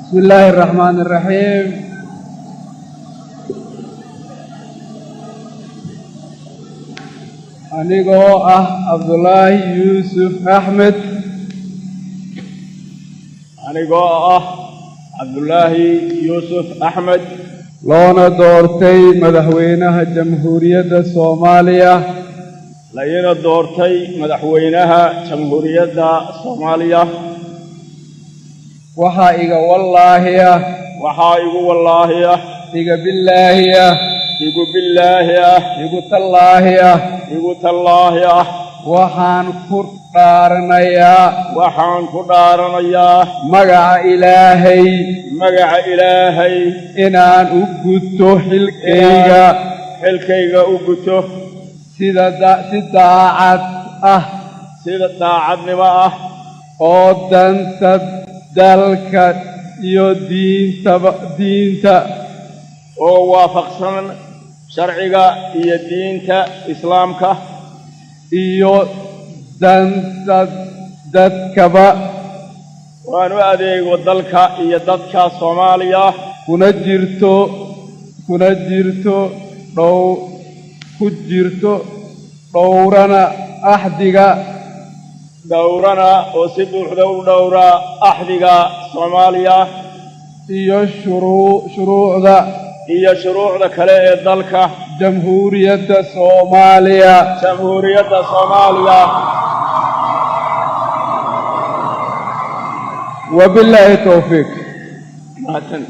بسم الله الرحمن الرحيم. Anigoo ah Cabdulaahi Yuusuf Axmed, Anigoo ah Cabdulaahi Yuusuf Axmed, loona doortay madaxweynaha Jamhuuriyadda Soomaaliya, layna doortay madaxweynaha Jamhuuriyadda Soomaaliya, waxaa iga wallaahi ah, waxaa igu wallaahi ah, iga billaahi ah, igu billaahi ah, igu tallaahi ah, igu tallaahi ah, waxaan ku dhaaranayaa, waxaan ku dhaaranayaa, magaca Ilaahay, magaca Ilaahay, inaan u guto xilkayga, xilkayga u guto, sida si daacad ah, sida daacadnimo ah, oo danta dalka iyo diintaba diinta oo waafaqsan sharciga iyo diinta Islaamka, iyo danta dadkaba, waan u adeego dalka iyo dadka Soomaaliya, kuna jirto dhow ku jirto dhowrana axdiga, dhowrana oo si buuxda u dhowra axdiga Soomaaliya, iyo shuruucda, iyo shuruucda kale ee dalka, Jamhuuriyadda Soomaaliya. Jamhuuriyadda Soomaaliya. Wabilaahi towfiiq. Mahadsan.